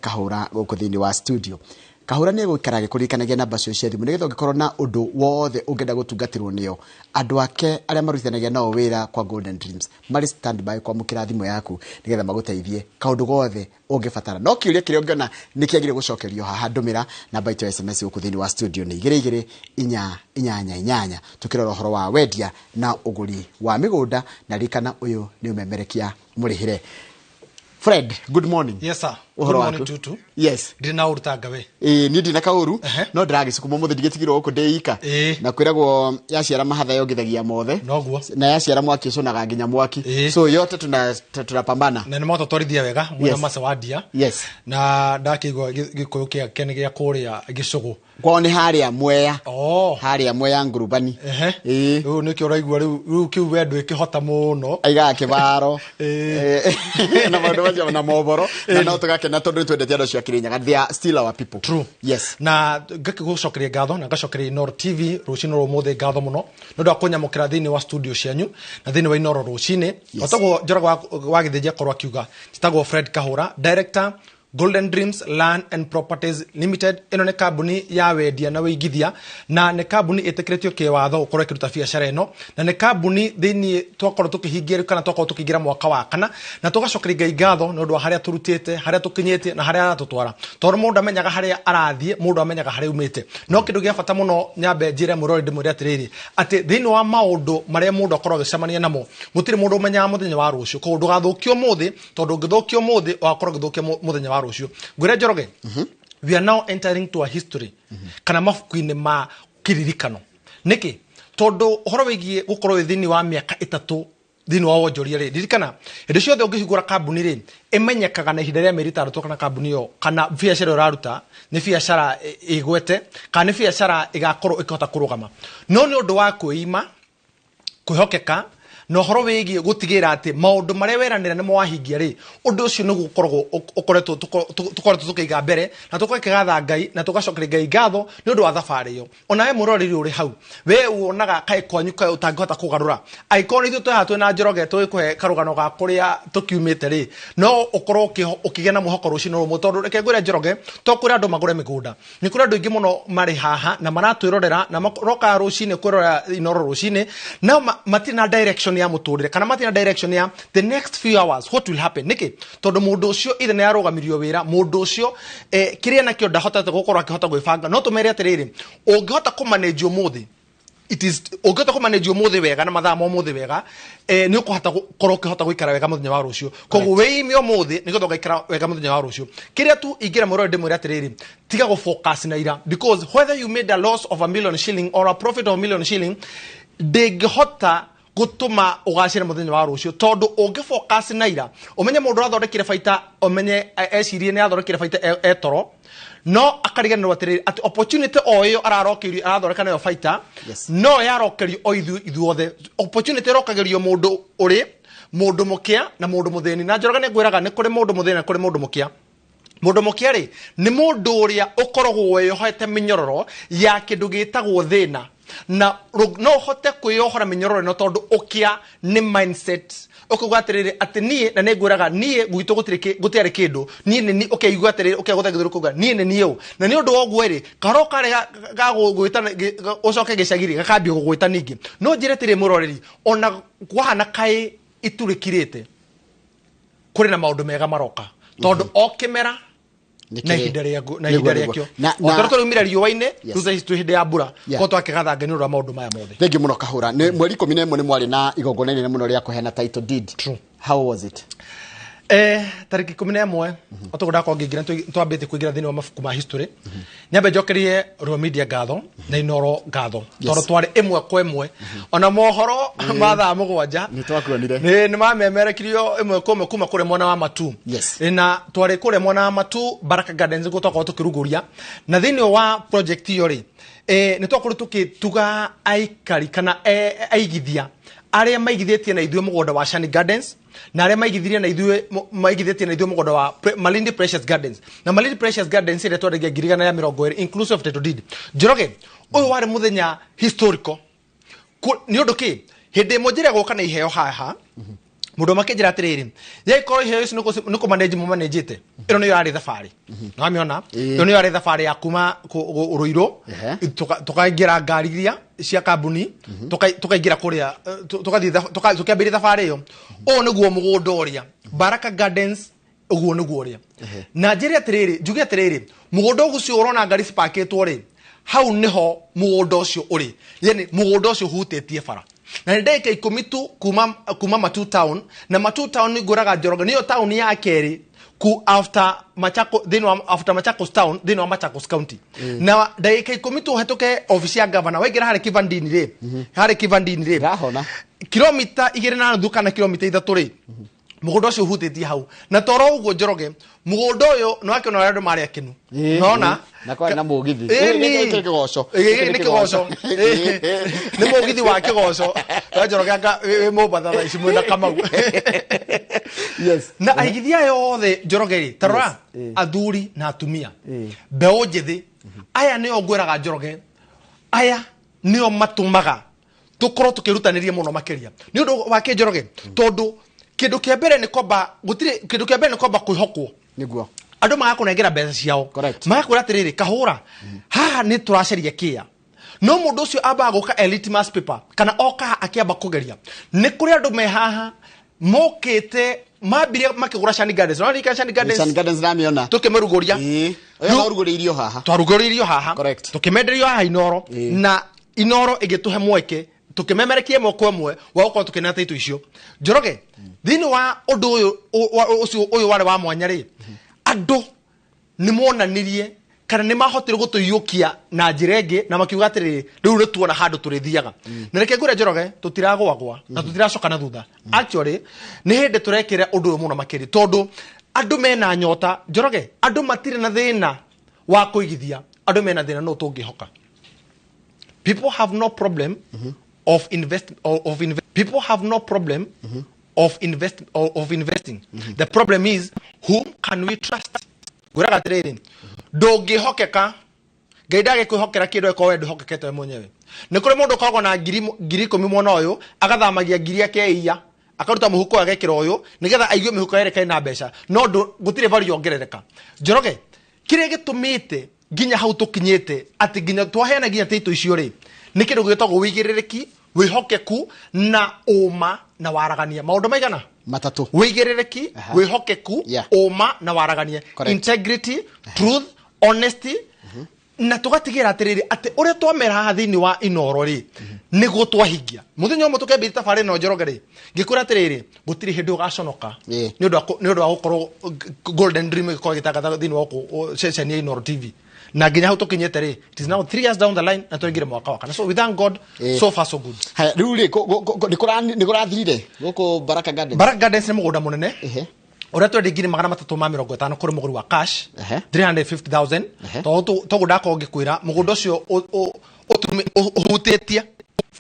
Kahũra gũkũ thĩinĩ wa studio. Kahũra nĩ egũikara agĩkũririkanagia namba cio cia thimũ nĩgetha ũngĩkorwo na ũndũ wothe ũngĩenda gũtungatĩrwo nĩo, andũ ake arĩa marutithanagia nao wĩra kwa Golden Dreams marĩ standby kwamũkĩra thimũ yaku nĩgetha magũteithie kaũndũ gothe ũngĩbatara. No kĩũria kĩrĩa ũngĩona nĩ kĩagĩrĩire gũcokerio haha, ndũmĩra namba itũ ya SMS gũkũ thĩinĩ wa studio nĩ 22488, tũkĩrora ũhoro wa wendia na ũgũri wa mĩgũnda, na ririkana ũyũ nĩ ũmemerekia mũrĩhĩre. Fred, good morning. Yes, sir. Ũhoro Good morning, waku? Tutu. Yes. Ndirĩ na ũru ta ngawe. Ĩĩ, niĩ ndina kaũru. Ehe. No ndĩragĩcukuma ũmũthĩ, ndigĩtigirwo gũkũ ndĩ ika. Na kwĩragwo yaciara mahatha yongithagia mothe. Noguo. Na yaciara mwaki ũcũnaga nginya mwaki. So yote tunapambana. Na nĩ mwatũtwarithia wega mwena Yes. mace wa ndia. Yes. Na ndakĩigua gĩkũyũ kĩake nĩ gĩa kũrĩa gĩcũgũ. Kwao nĩ harĩa Mwea. Oh. Harĩa Mwea ngurubani. Ehe. Ĩĩ. Rĩu nĩkĩo ũraigua rĩu kĩu we ndwĩkĩhota mũno. Aigaga kĩbaro. Ĩĩ. Na maũndũ macio na mohoro na no tũgakena tondũ nĩ twendete andũ acio a Kĩrĩnyaga. They are still our people. True. Yes. Na ngakĩgũcokeria ngatho na ngacokeria Inooro TV rũcinĩ rwa ũmũthĩ ngatho mũno nĩ ũndũ wa kũnyamũkĩra thĩinĩ wa studio cianyu na thĩinĩ wa Inooro rũcinĩ. Yes. Otagwo Njoroge wa Gĩthĩnji akorwo akiuga, njĩtagwo Fred Kahũra, director Golden Dreams Land and Properties Limited. Ĩno nĩ kambuni ya wendia na wĩigithia, na nĩ kambuni ĩtĩkĩrĩtio kĩwatho gũkorwo ĩkĩruta biacara ĩno, na nĩ kambuni thĩinĩ twakorwo tũkĩhingia rĩu kana twakorwo tũkĩingĩra mwaka wa kana, na tũgacokeria Ngai ngatho nĩ ũndũ wa harĩa tũrutĩte, harĩa tũkinyĩtie na harĩa aratũtwara, tondũ mũndũ amenyaga harĩa arathiĩ, mũndũ amenyaga harĩa umĩte. No kĩndũ gĩa bata mũno nyambe njĩre mũrori ndĩmwĩre atĩrĩrĩ, atĩ thĩinĩ wa maũndũ marĩa mũndũ akorwo agĩcemania namo, gũtirĩ mũndũ ũmenyaga mũthenya wa rũciũ. Koguo ndũgathũkio ũmũthĩ, tondũ ũngĩthũkio ũmũthĩ ũgakorwo ũgĩthũkia mũthenya wa rũciũ. Ngwĩre Njoroge, we are now entering to a history kana mabuku-inĩ ma kĩririkano. Nĩkĩ? Tondũ ũhoro wĩgiĩ gũkorwo wĩ thĩinĩ wa mĩaka 3 thĩinĩ wa wonjoria rĩ, ririkana hĩndĩ ciothe ũngĩhingũra kambuni rĩ, ĩmenyekaga na ihinda rĩa mĩeri 6 kana kambuni ĩyo kana biacara ĩyo ũraruta nĩ biacara ĩgwete kana nĩ biacara ĩgakorwo ĩkĩhota kũrũgama. No nĩ ũndũ wa kwĩima, kwĩhokeka na ũhoro wĩgiĩ gũtigĩrĩra atĩ maũndũ marĩa weranĩra nĩmo wahingia rĩ, ũndũ ũcio nĩguo ũkoragwo ũkoretwo tũkoretwo tũkĩiga mbere na tũgakĩgatha Ngai na tũgacokeria Ngai ngatho nĩ ũndũ wa thabarĩ ĩyo. Ona we mũroreri ũrĩ hau, we wonaga kaĩ kwanyu kaĩ ũtangĩhota kũgarũra, angĩkorwo nĩ ithuĩ twĩ haha twĩ na Njoroge tũgĩkũhe karũgano ga kũrĩa tũkiumĩte rĩ, no ũkorwo ũkĩgĩa na mwĩhoko rũcinĩ rũmwe, tondũ reke ngwĩre Njoroge, to kwĩra andũ magũre mĩgũnda, nĩ kũrĩ andũ aingĩ mũno marĩ haha na maratwĩrorera na maroka rũcinĩ kwĩrorera Inooro rũcinĩ, no matirĩ na direction ya mũtũrĩre kana matirĩ na direction ya the next few hours what will happen. Nĩkĩ? Tondũ mũndũ ũcio ithe nĩ arũgamirio wĩra, mũndũ ũcio kĩrĩa nakĩo ndahotete gũkorwo akĩhota gwĩbanga. No tũmere atĩrĩrĩ, ũngĩhota kũmanage ũmũthĩ, it is ũngĩhota kũmanage ũmũthĩ wega na mathaa ma ũmũthĩ wega, nĩ ũkũhota gũkorwo ũkĩhota gũikara wega mũthenya wa rũciũ. Koguo wĩime ũmũthĩ nĩgetha ũgaikara wega mũthenya wa rũciũ. Kĩrĩa tu ingĩra mũrori ndĩmwĩre atĩrĩrĩ, tiga gũ focus na ira, because whether you made a loss of a million shilling or a profit of a million shilling, ndĩngĩhota gũtũma ũgacĩre mũthenya wa rũciũ, tondũ ũngĩ focus na ira, ũmenye mũndũ ũrathondekire baita, ũmenye ecirie nĩ athondekire baita etoro, no akariganĩrwo atĩrĩrĩ atĩ opportunity o ĩyo ararokeirio arathondeka nayo baita. Yes. No yarokerio o ithuothe. Opportunity ĩrokagĩrio mũndũ ũrĩ mũndũ mũkĩa na mũndũ mũthĩni. Na Njoroge nĩ ngwĩraga nĩ kũrĩ mũndũ mũthĩni na kũrĩ mũndũ mũkĩa. Mũndũ mũkĩa rĩ, nĩ mũndũ ũrĩa ũkoragwo wĩyohete mĩnyororo ya kĩndũ gĩtagwo thĩna, na no ũhote kwĩyohora mĩnyororo ĩno tondũ ũkĩa nĩ mindset. Ũkauga atĩrĩrĩ atĩ niĩ, na nĩ ngwĩraga niĩ gwitũ gũtiarĩ kĩndũ, niĩ nĩ niĩ, ũkeigua atĩrĩrĩ, ũkegũtha gĩthũri ũkauga niĩ nĩ niĩ ũ. Na nĩ ũndũ wa ũguo rĩ, kahoro karĩa ga gũgwĩta ũcoke gĩcagi rĩ, gakambia gũgwĩta ningĩ. No njĩre atĩrĩrĩ mũroreri, ona kwahana kaĩ itu rĩkirĩte, kũrĩ na maũndũ mega maroka, tondũ o kĩmera Nĩ na kĩrĩ. ihinda rĩaguo, na Nĩguo, ihinda nĩguo. rĩakĩo. Na- O ta ũrĩa tũraumire riũa-inĩ, Yes. rĩu thaa ici twĩ hĩndĩ ya mbura. Yeah. Koguo twakĩgatha Ngai nĩ ũndũ wa maũndũ maya mothe. Thank you mũno Kahũra. Nĩ mweri 11 nĩ mwarĩ na igongona inene mũno rĩa kũheana title deed. True. How was it? Tarĩki 11, otoguo ndakorwo ngĩingĩra, twambĩtie kũingĩra thĩinĩ wa mabuku ma history. Nyambe njokerie Royal Media ngatho na Inooro ngatho, tondũ twarĩ ĩmwe kwa ĩmwe ona mohoro ma thaa 7 Nĩ twakuonire. Nĩ mamemerekirio ĩmwe kwa ĩmwe kuma kũrĩa mwena wa Matu. Yes. Na twarĩ kũrĩa mwena wa Matu Baraka Gardens nĩkuo twakorwo tũkĩrugũria, na thĩinĩ wa project ĩyo rĩ, nĩ twakorwo tũkĩtuga aikari kana aigithia arĩa maigithĩtie na ithuĩ mũgũnda wa Shani Gardens, na arĩa maigithirie na ithuĩ maigithĩtie na ithuĩ mũgũnda wa Malindi Precious Gardens. Na Malindi Precious Gardens ĩrĩa twendagia ngiri igana rĩa mĩrongo ĩrĩ inclusive of title deed. Njoroge, ũyũ warĩ mũthenya historical. Nĩ ũndũ kĩ hĩndĩ ĩmwe njĩra gũka na iheo haha. Mũndũ ũmwe akĩnjĩra atĩrĩrĩ, yaikorwo iheo ici nĩ kũmanage mũmanĩnjĩte, ĩno nĩyo yarĩ thabarĩ, nĩwamĩona? Ĩno nĩyo yarĩ thabarĩ ya kuma Rũirũ, tũkaingĩra ngari iria cia kambuni, tũkaingĩra kũrĩa, tũgathiĩ tũkĩambĩrĩria thabarĩ ĩyo. Ũyũ nĩguo mũgũnda ũrĩa Baraka Gardens, ũguo nĩguo ũrĩa. Na njĩre atĩrĩrĩ, njuge atĩrĩrĩ, mũgũnda ũcio ũrona ngari cipakĩtwo rĩ, hau nĩho mũgũnda ũcio ũrĩ, yani mũgũnda ũcio ũhutĩtie bara, na nĩ ndagĩka 10 tu kuma Matu Town. Na Matu Town nĩ ngũraga Njoroge, nĩyo town ya kerĩ ku after Machakos, thĩinĩ wa after Machakos Town, thĩinĩ wa Machakos County. Na ndagĩka 10 tu ũhetũke obici ya governor, waingĩra harĩ Kivandini rĩ, harĩ Kivandini rĩ, Ndĩrahona. kilomita 2.5 kana kilomita 3 rĩ, mũgũnda ũcio ũhutĩtie hau. Na toro ũguo Njoroge, mũgũnda ũyũ nĩ wakĩona ũrĩa andũ marĩ akenu. Nona Na kwarĩ na mũgithi. Ĩĩ, Gĩkĩ nĩ kĩgoco. Gĩkĩ nĩ kĩgoco. Ĩĩ, nĩ mũgithi wa kĩgoco. We Njoroge, anga wĩ Mombatha thaa ici mwĩna Kamau. Yes. Na aigithia aya othe Njoroge rĩ, ta rora, Yes. athuri na atumia, mbeũ njĩthĩ, aya nĩo ngwĩraga Njoroge, aya nĩo matũmaga tũkorwo tũkĩrutanĩria mũno makĩria. Nĩ ũndũ wa kĩ, Njoroge? Tondũ kĩndũ kĩa mbere nĩ kwamba gũtirĩ, kĩndũ kĩa mbere nĩ kwamba kwĩhokwo. Nĩguo. Andũ magakũnengera mbeca ciao. Correct. Magakwĩra atĩrĩrĩ, Kahũra, haha nĩ tũracaria kĩa, no mũndũ ũcio ambaga gũka e litmus paper, kana oka akĩamba kũgeria. Nĩ kũrĩ andũ me haha mokĩte mambirie makĩgũra Shani Gardens. Ũraririkana Shani Gardens? Sun Gardens ndamĩona. Tũkĩmĩrugũria. Ĩĩ. Ũyũ warugũrĩirio haha. Twarugũrĩirio haha. Correct. Tũkĩmenderio haha Inoro. Na Inoro ĩgĩtũhe mweke tũkĩmemerekia ĩmwe kwa ĩmwe wa gũkorwo tũkĩnea taitũ icio. Njoroge, thĩinĩ wa ũndũ ũyũ ũcio ũyũ warĩ wa mwanya rĩ, andũ nĩ monanirie kana nĩ mahotire gũtũiyũkia na njĩra ĩngĩ, na makiuga atĩrĩrĩ, rĩu nĩ tuona handũ tũrĩthiaga. Na reke ngwĩre Njoroge, tũtiragwagwa na tũtiracoka na thutha. Actually nĩ hĩndĩ tũrekĩra ũndũ ũyũ mũno makĩria, tondũ andũ mena nyota. Njoroge, andũ matirĩ na thĩna wa kũigithia, andũ mena thĩna no tũngĩhoka. People have no problem of invest of invest people have no problem of invest of investing. The problem is, whom can we trust? Ngwĩraga atĩrĩrĩ, ndũngĩhokeka, Ngai ndagĩkwĩhokera kĩndũ ĩkorwo we ndwĩhokekete we mwenyewe. Nĩ kũrĩ mũndũ ũkoragwo na 10,000 mwena ũyũ, agathamagia ngiri akeiya, akaruta mũhuko ũyũ agekĩra ũyũ, nĩgetha aigue mĩhuko yerĩ kaĩ na mbeca, no gũtirĩ value yongerereka. Njoroge, kĩrĩa gĩtũmĩte nginya hau tũkinyĩte atĩ nginya twaheana nginya tĩitũ icio rĩ, nĩ kĩndũ gĩtagwo wĩigĩrĩrĩki, wĩhokeku na ũma na waragania. Maũndũ maigana? Matatũ. Wĩigĩrĩrĩki, wĩhokeku, ũma na waragania. Correct. Integrity, truth, honesty. Na tũgatigĩra atĩrĩrĩ, atĩ ũrĩa twamera haha thĩinĩ wa Inoro rĩ, nĩguo twahingia. Mũthenya ũmwe tũkĩambĩrĩria tabarĩra ĩno, Njoroge rĩ, ngĩkwĩra atĩrĩrĩ, gũtirĩ hĩndĩ ũgaconoka nĩ ũndũ wa gũkorwo Golden Dream ĩgĩkorwo ĩgĩtangatha thĩinĩ wa gũkũ ceceni ya Inoro TV. Na nginya hau tũkinyĩte rĩ, it is now 3 years down the line, na tũingĩre mwaka wa kana. So we thank God, so far so good. Haya, rĩu rĩ, nĩ kũrathirire gũkũ Baraka Gardens? Baraka Gardens nĩ mũgũnda mũnene ũrĩa twendia 350,000 kũrĩ mũgũri wa cash, 350,000. Tondũ toguo ndakorwo ngĩkwĩra, mũgũnda ũcio ũhutĩtie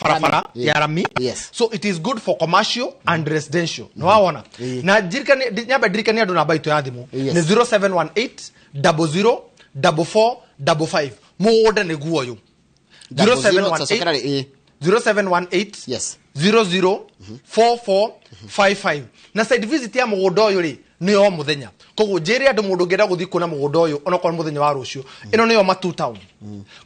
barabara ya rami. So it is good for commercial and residential. Nĩ wawona? Na nyambe ndirikanie andũ namba itũ ya thimũ nĩ 0718 00 44 55. Mũgũnda nĩguo ũyũ. Double zero, 0718 cokera rĩ, ĩĩ. 0718 00 44 55. Na site visit ya mũgũnda ũyũ rĩ, nĩ o mũthenya, koguo njĩre andũ, mũndũ ũngĩenda gũthiĩ kuona mũgũnda ũyũ onokorwo nĩ mũthenya wa rũciũ, ĩno nĩyo Matu Town.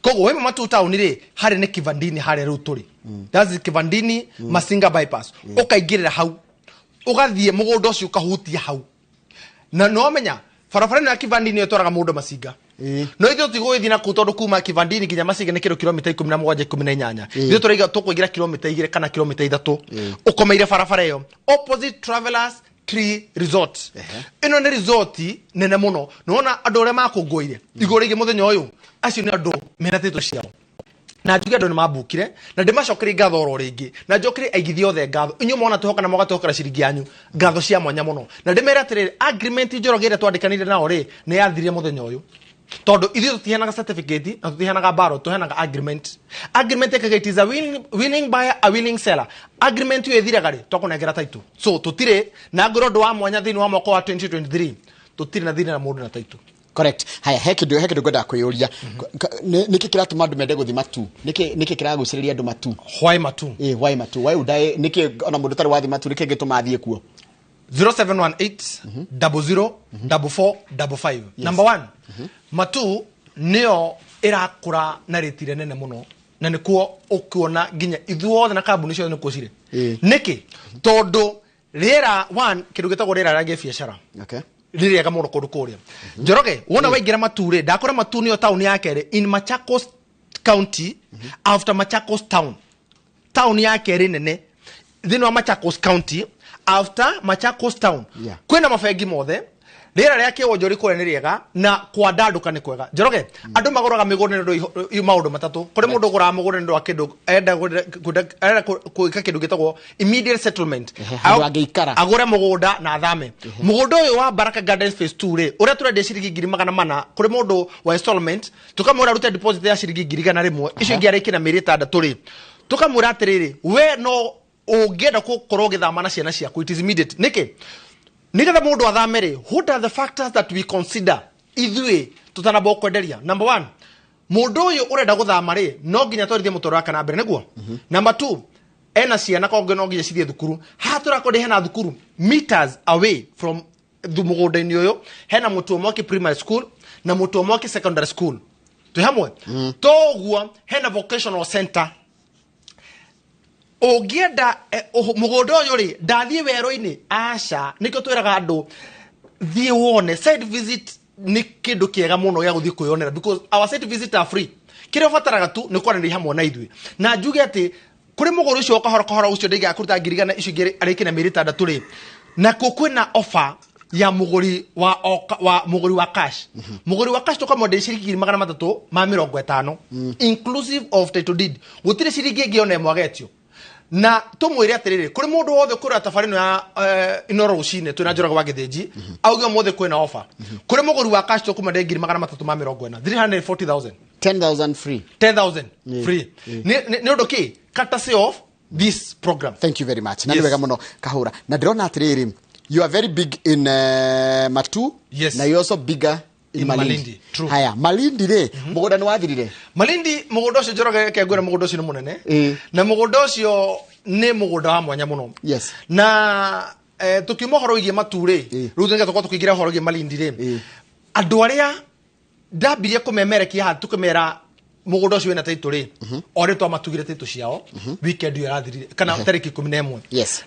Koguo waima Matu Town rĩ, harĩ nĩ Kivandini, harĩa rĩu tũrĩ, that's Kivandini Masinga bypass. Ũkaingĩrĩra hau, ũgathiĩ mũgũnda ũcio ũkahutia hau, na nĩwamenya barabara ĩno ya Kivandini nĩyo ĩtwaraga mũndũ Masinga. No ithuĩ tũtigũgĩthiĩ na kũu, tondũ kuma Kivandini nginya Masinga nĩ kĩndũ kilomita 17, 18. Ithuĩ tũraiga tũkũingĩra kilomita 2 kana kilomita 3, ũkomeire barabara ĩyo, opposite Travelers Tree Resort. Ĩno nĩ resort nene mũno. Nĩwona andũ arĩa makũngũĩire igũrũ rĩgiĩ mũthenya ũyũ, acio nĩ andũ mena tĩtũ ciao. Na njuge andũ nĩ mambukire, na ndĩmacokerie ngatho oro rĩngĩ, na njokerie aigithia othe ngatho, inyuĩ mona twĩhoka na mũgatwĩhokera ciringi yanyu, ngatho cia mwanya mũno. Na ndĩmere atĩrĩrĩ, agreement Njoroge ĩrĩa twandĩkanire nao rĩ, nĩ yathirire mũthenya ũyũ, tondũ ithuĩ tũtiheanaga certificate na tũtiheanaga baro, tũheanaga agreement. Agreement ĩkaga it is a willing buyer, a willing seller. Agreement ĩyo ĩthiraga rĩ, twakũnengera title. So tũtirĩ na ngwĩra ũndũ wa mwanya, thĩinĩ wa mwaka wa 2023 tũtirĩ na thĩna na mũndũ na title. Correct. Haya, he kĩndũ ngwendaga kwĩyũria. Nĩkĩ kĩratũma andũ mende gũthiĩ Matu? Nĩkĩ kĩragucĩrĩria andũ Matu? Why Matu? Ĩ, why Matu? Why would I, nĩkĩ ona mũndũ ũtarĩ wathiĩ Matu, nĩkĩ gĩtũma athiĩ kuo? 0718 00 44 55. Number one, Matu nĩyo ĩrakũra na rĩti rĩnene mũno, na nĩkuo ũkuona nginya ithuothe na kambuni ciothe nĩkuo cirĩ. Nĩkĩ? Tondũ rĩera one, kĩndũ gĩtagwo rĩera rĩa gĩbiacara nĩ rĩega mũno kũndũ kũrĩa. Njoroge, wona waingĩra Matu rĩ, ndakora Matu nĩyo taũni ya kerĩ in Machakos County after Machakos town, taũni ya kerĩ nene thĩinĩ wa Machakos County after Machakos town. Kwĩna mabengi mothe, rĩera rĩa kĩwonjori kũrĩa nĩ rĩega, na kwandandũka nĩ kwega. Njoroge, andũ magũraga mĩgũnda nĩ ũndũ maũndũ matatũ. Kũrĩ mũndũ ũgũraga mũgũnda nĩ ũndũ wa kĩndũ enda gwĩka kĩndũ gĩtagwo immediate settlement. Ehe, handũ angĩikara. Agũre mũgũnda na athame. Mũgũnda ũyũ wa Baraka Gardens Phase 2 rĩ, ũrĩa tũrendia ciringi 400,000, kũrĩ mũndũ wa installment tũkamwĩra arute deposit ya ciringi 100,000, icio ingĩ arĩkie na mĩeri 6 rĩ, tũkamwĩra atĩrĩrĩ, we no ũngĩenda gũkorwo ũgĩthama na ciana ciaku, it is immediate. Nĩkĩ? Nĩgetha mũndũ athame rĩ, what are the factors that we consider ithuĩ tũtanamba kwenderia? Number one, mũndũ ũyũ ũrenda gũthama rĩ, no nginya twarithie mũtũrĩre wake na mbere nĩguo. Number two, ena ciana kongĩ no nginya cithiĩ thukuru. Haha tũrakorwo hena thukuru meters away from mũgũnda-inĩ ũyũ, hena Mũtuo Mwaki Primary School na Mũtuo Mwaki Secondary School, twĩ hamwe. Toguo hena vocational center. Ũngĩenda mũgũnda ũyũ rĩ, ndathiĩ werũ-inĩ, aca. Nĩkĩo twĩraga andũ thiĩ wone. Site visit nĩ kĩndũ kĩega mũno gĩa gũthiĩ kwĩyonera, because our site visit are free. Kĩrĩa ũbataraga tu nĩ kwaranĩria hamwe na ithuĩ. Na njuge atĩ kũrĩ mũgũri ũcio kahora kahora ũcio ndaigaga kũruta 100,000, icio ingĩ arĩkie na mĩeri 6 rĩ, nakuo kwĩna offer ya mũgũri wa wa mũgũri wa cash. Mũgũri wa cash tũkamwenderia ciringi 350,000 inclusive of title deed, gũtirĩ ciringi ĩngĩ ona ĩmwe agetio. Na tũmwĩre atĩrĩrĩ, kũrĩ mũndũ wothe kũrĩa tabarĩ ĩno ya Inooro rũcinĩ twĩna Njoroge wa Gĩthĩnji, auge ũmũthĩ kwĩna offer kũrĩ mũgũri wa cash, tũkũmwenderia 340,000, 340,000. 10,000 free. 10,000 free. Nĩ ũndũ kĩ? Courtesy of this program. Thank you very much. Na nĩ Yes. wega mũno, Kahũra. Na ndĩrona atĩrĩrĩ, you are very big in Matu. Yes. Na you also bigger in, In Malindi. Malindi, true. Haya, Malindi rĩ, mũgũnda nĩ wathirire? Malindi mũgũnda ũcio, Njoroge, reke ngwĩre, mũgũnda ũcio nĩ mũnene. Na mũgũnda ũcio nĩ mũgũnda wa mwanya mũno. Na tukiuma ũhoro wĩgiĩ Matu rĩ, rĩu nĩgetha tũkorwo tũkĩingĩra ũhoro wĩgiĩ Malindi rĩ, andũ arĩa ndambirie kũmemerekia haha tũkĩmera mũgũnda ũcio wĩna title rĩ, o rĩ twamatugire title ciao weekend ĩyo ĩrathirire, kana tarĩki 11.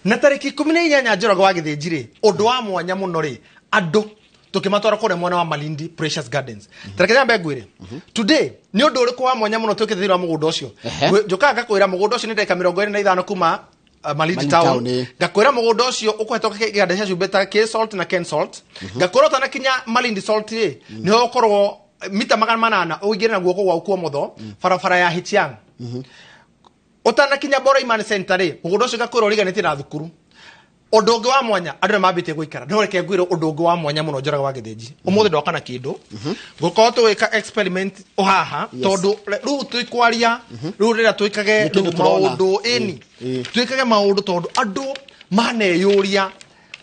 Na tarĩki 18, Njoroge wa Gĩthĩnji rĩ, ũndũ wa mwanya mũno rĩ, andũ tũkĩmatwara kũrĩa mwena wa Malindi Precious Gardens. Tareke nyambe ngwĩre today nĩ ũndũ ũrĩkũ wa mwanya mũno twĩkĩte thĩinĩ wa mũgũnda ũcio. Njũkaga ngakwĩra mũgũnda ũcio nĩ ndagĩka 25 kuma Malindi Malindi town. town, ĩĩ. Ngakwĩra mũgũnda ũcio ũkũhetũka kĩganda cia cumbĩ ta K Salt na Ken Salt. Ngakwĩra ũtanakinya Malindi Salt rĩ, nĩho ũkorwo mita 800 ũingĩre na guoko gwaku kwa ũmotho, barabara ya Hichiang, ũtanakinya Bora Iman Center rĩ. Mũgũnda ũcio ngakwĩra ũriganĩtie na thukuru. Ũndũ ũngĩ wa mwanya, andũ nĩ mambĩtie gũikara. No reke ngwĩre ũndũ ũngĩ wa mwanya mũno, Njoroge wa Gĩthĩnji, ũmũthĩ ndoka na kĩndũ ngũkorwo tũgĩka experiment haha, tondũ rĩu twĩkwaria rĩu rĩrĩa twĩkage Nĩ kĩndũ rĩu tũrona. maũndũ ĩni twĩkage maũndũ, tondũ andũ maneyũria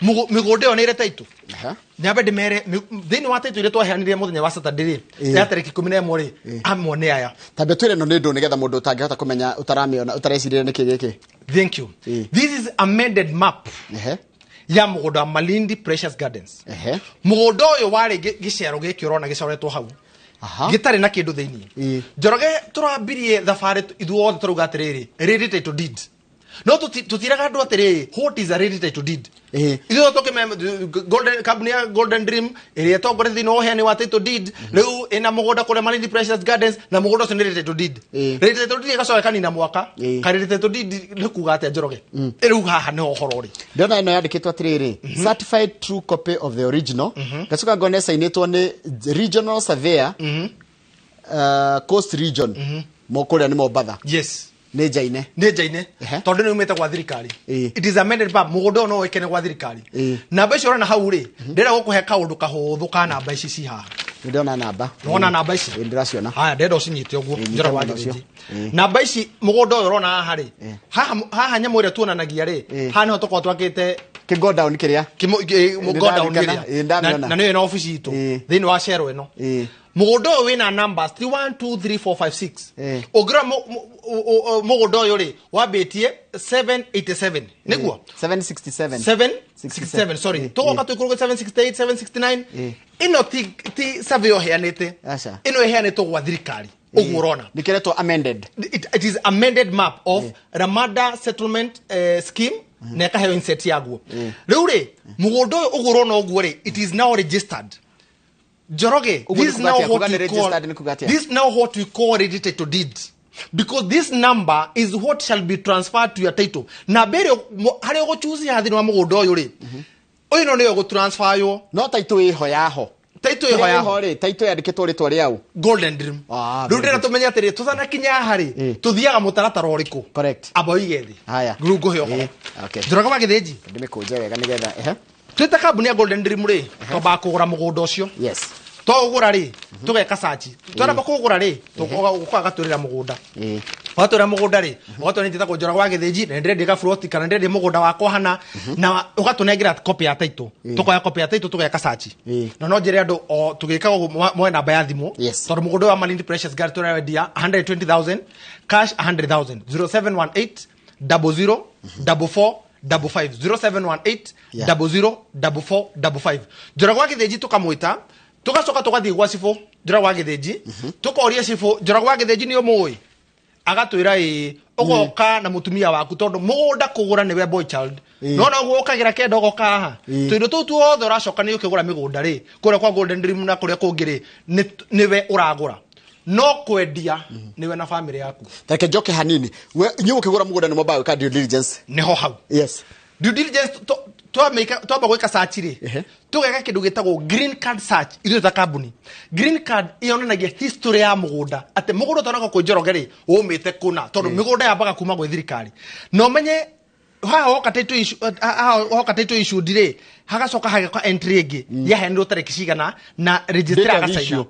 mĩgũnda ĩyo nĩ ĩrĩ title. Nyambe ndĩmere thĩinĩ wa title iria twaheanire mũthenya wa Saturday rĩ, ya tarĩki 11 rĩ, amwe nĩ aya. Tambia twĩre ĩno nĩ ndũ, nĩgetha mũndũ ũtangĩhota kũmenya, ũtaramĩona, ũtarecirĩria nĩkĩ gĩkĩ. Thank you. This is amended map ya mũgũnda wa Malindi Precious Gardens. Mũgũnda ũyũ warĩ gĩcero gĩkĩ ũrona gĩcoretwo hau, gĩtarĩ na kĩndũ thĩinĩ. Njoroge, tũrambirie thabarĩ ithuothe tũrauga atĩrĩrĩ, ready title deed, no tũtiraga andũ atĩrĩrĩ, what is a ready title deed? Ithuothe tũkĩme golden company ya Golden Dream ĩrĩa ĩtongoretie thĩinĩ wa ũheani wa title deed, rĩu ĩna mũgũnda kũrĩa Malindi Precious Gardens, na mũgũnda ũcio nĩ ready title deed. Ready title deed ĩgacoka ĩkanina mwaka. Ka ready title deed nĩ kuga atĩa, Njoroge? Rĩu haha nĩho ũhoro ũrĩ. Ndĩrona ĩno yandĩkĩtwo atĩrĩrĩ, certified true copy of the original. Ngacoka ngona ĩcainĩtwo nĩ regional surveyor, Coast Region. Kũrĩa nĩ Mombatha. Nĩ njaine. Nĩ njaine, tondũ nĩ umĩte gwa thirikari. It is amended map. Mũgũnda ũyũ no wĩkene gwa thirikari. Namba icio ũrona hau rĩ, ndĩrenda gũkũhe kaũndũ kahũthũ ka namba ici ci haha. Nĩ ndĩrona namba. Nĩwona namba ici? Ĩĩ, ndĩraciona. Haya, ndĩrenda ũcinyite ũguo. Ĩĩ, Njoroge wa nyita mũno Gĩthĩnji. ũcio. Namba ici, mũgũnda ũyũ ũrona haha rĩ, haha haha nyamũ ĩrĩa tuonanagia rĩ, haha nĩho tũkoragwo twakĩte Kä go down kä rä a Go down. Nĩndarikana, Ĩrĩa ndamĩona. na nĩyo ĩna obici itũ thĩinĩ wa cero ĩno. Mũgũnda ũyũ wĩna numbers 3, 1, 2, 3, 4, 5, 6. Ũngĩrora mũgũnda ũyũ rĩ, wambĩtie 787 nĩguo? 767. 767, sorry. Tũgoka tũikũrũke 768, 769. Ĩno ti survey ũheanĩte. Aca. Ĩno ĩheanĩtwo gwa thirikari ũguo ũrona. Nä kä retwo amended. It is amended map of Ramada settlement scheme na ĩkaheo insert yaguo. Rĩu rĩ, mũgũnda ũyũ ũguo ũrona ũguo rĩ, it is now registered, Njoroge. Ũguo This nĩ is kuga now atĩa? what Kuga nĩ we call registered nĩ kuga atĩa? This is now what we call registered to deed, because this number is what shall be transferred to your title. Na mbere harĩa ũgũchuzi haha thĩinĩ wa mũgũnda ũyũ rĩ, ũyũ no nĩyo gũtransferywo. No taitå ä ho yaho. Title ĩho yaho. Rä taitå yandä kä two rä twa rä au. Golden Dream. Ah, Rĩu very ndĩrenda good. tũmenye atĩrĩ, tũtanakinya haha rĩ, tũthiaga mũtaratara ũrĩkũ? Correct. Amba ũige thĩ. Haya. Rĩu ngũhe ũhoro. Okay. Njoroge wa Gĩthĩnji. Ndä mä kå nje wega nä getha ehe. Twĩta kambuni ya Golden Dream rĩ, twambaga kũgũra mũgũnda ũcio. Twaũgũra rĩ, tũgeka search. Twaramba kũgũra rĩ, ũkoga gatwĩrĩra mũgũnda. Watwĩra mũgũnda rĩ, ũgatwĩra njĩtagwo Njoroge wa Gĩthĩnji na nĩndĩrendia gaburoti kana nĩndĩrendia mũgũnda wakwa hana, na ũgatũnengera copy ya title. Tũkoya copy ya title, tũgeka search. Na no njĩre andũ o tũgĩkaga ũguo moe namba ya thimũ, tondũ mũgũnda ũyũ wa Malindi Precious Girl tũrawendia 120,000 cash, 100,000, 0718 00 44 55, 0718 00 44 55. Njoroge wa Gĩthĩnji tũkamwĩta, tũgacoka tũgathiĩ gwa cibũ Njoroge wa Gĩthĩnji, tũkoria cibũ, "Njoroge wa Gĩthĩnji nĩ ũmũĩ?" Agatwĩra ĩĩ. Ũgoka na mũtumia waku, tondũ mũgũnda kũgũra nĩwe boy child. No noguo ũkagĩra kenda ũgoka haha. Tũindo tũu tuothe ũracoka nĩ ũkĩgũra mĩgũnda rĩ, kũrĩa kwa Golden Dream na kũrĩa kũngĩ rĩ, nĩwe ũragũra, no kwendia nĩwe na famĩlĩ yaku. Reke njoke hanini. Inyuĩ mũkĩgũra mũgũnda nĩ mwambaga gwĩka due diligence? Nĩho hau. Due diligence, twamba gwĩka search rĩ, tũgeka kĩndũ gĩtagwo green card search ithuĩ ta kambuni. Green card yonanagia history ya mũgũnda, atĩ mũgũnda ũtanoka kwĩ Njoroge rĩ, ũmĩte kũna, tondũ mĩgũnda yambaga kuma gwĩ thirikari. Na ũmenye haha woka title issue, haha woka title issued rĩ, hagacoka hageka entry ĩngĩ yaheanirwo tarĩki cigana na registrar Date of agacaina. issue.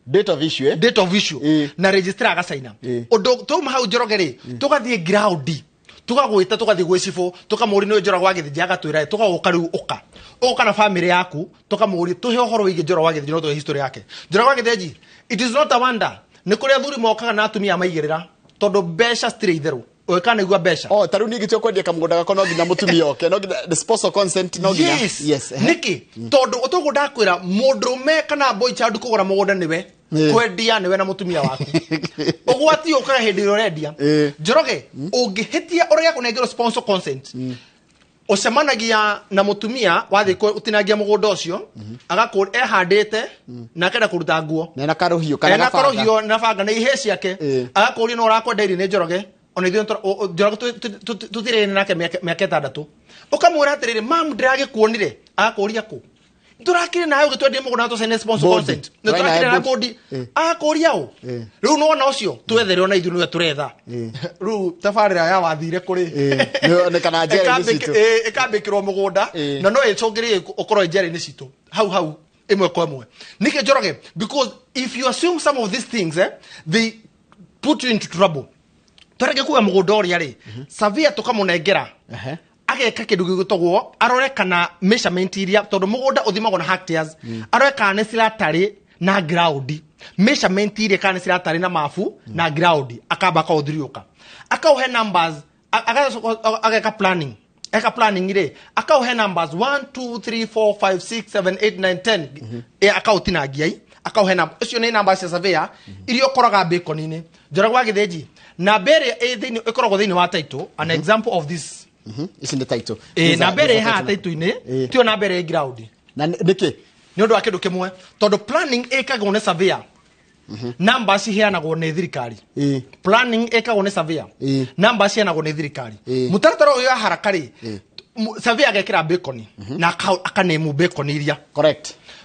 Date of issue, eh? Date of issue. Na registrar agacaina. Ũndũ twauma hau, Njoroge rĩ, tũgathiĩ ground, tũgagwĩta, tũgathiĩ gwĩ cibũ, tũkamũria nĩ Njoroge wa Gĩthĩnji, agatwĩra tũgagũka. Rĩu ũka ũka na famĩlĩ yaku, tũkamũria tũhe ũhoro wĩgiĩ Njoroge wa Gĩthĩnji, no tũhe history yake Njoroge wa Gĩthĩnji. It is not a wonder nĩ kũrĩ athuri mokaga na atumia maigĩrĩra, tondũ mbeca citirĩ itherũ ũgĩka nĩgua mbeca. Oh, ta rĩu niĩ ngĩtua kwendia kamũgũnda gakwa no nginya mũtumia oke, no nginya the spousal consent, no nginya? Yes. Yes. Nĩkĩ? Tondũ ũtoguo ndakwĩra, mũndũrũme kana boy child kũgũra mũgũnda nĩwe, kwendia nĩwe na mũtumia waku. Ũgwati ũkaga hĩndĩ ĩrĩa ũrendia. Njoroge, ũngĩhĩtia ũrĩa kũnengerwo sponsor consent, ũcemanagia na mũtumia wathiĩ ũtinangia mũgũnda ũcio, agakũ ehandĩte na akenda kũruta nguo. Nena karũhiũ kana ena gabanga. karũhiũ na banga na ihĩ ciake. Agakũria no ũrakwenda irio nĩ Njoroge, ona ithuĩ Njoroge tũtirĩ nake mĩaka 6. Ũkamwĩra atĩrĩrĩ, "Mam, ndĩragĩkuonire." Agakũria, "Kũ tũrakire nawe ũgĩtwendia mũgũnda na tũcaine sponsor Bodi. consent? Nĩ Tũraina tũrakire na bodi. bodi." Agakũria, "Ũ?" Rĩu nĩwona ũcio twethere ona ithuĩ nĩwe tũretha. Rĩu tabarĩra ya wathire kũrĩ Nĩonekana njera-inĩ citũ. Ĩkambĩkĩrwo mũgũnda. Na no ĩcũngĩrĩrie ũkorwo njera-inĩ citũ hau hau ĩmwe kwa ĩmwe. Nĩkĩ, Njoroge? Because if you assume some of these things, they put you into trouble. Twareke kuga mũgũnda ũrĩa rĩ, surveyor tũkamũnengera, ageka kĩndũ gĩgũtagwo arore kana measurement iria, tondũ mũgũnda ũthimagwo na hectares, arore kana nĩ ciratarĩ na ground measurement iria, kana nĩ ciratarĩ na mabu na ground. Akamba akaũthiriũka, akaũhe numbers, agacoka ageka planning. Eka planning rĩ, akaũhe numbers 1, 2, 3, 4, 5, 6, 7, 8, 9, 10. Akaũtinangia i akaũhe namba icio nĩ namba cia surveyor iria ũkoraga bacon-inĩ. Njoroge wa Gĩthĩnji, namba ĩrĩa ĩ thĩinĩ ĩkoragwo thĩinĩ wa title, an example of this. Ici nĩ title. Namba ĩrĩa ĩ haha title-inĩ tiyo namba ĩrĩa ĩ ground. Na nĩkĩ? Nĩ ũndũ wa kĩndũ kĩmwe, tondũ planning ĩkagwo nĩ surveyor, namba ciheanagwo nĩ thirikari. Planning ĩkagwo nĩ surveyor, namba ciheanagwo nĩ thirikari. Mũtaratara ũyũ wa haraka rĩ, surveyor agekĩra bacon na akanemu bacon iria.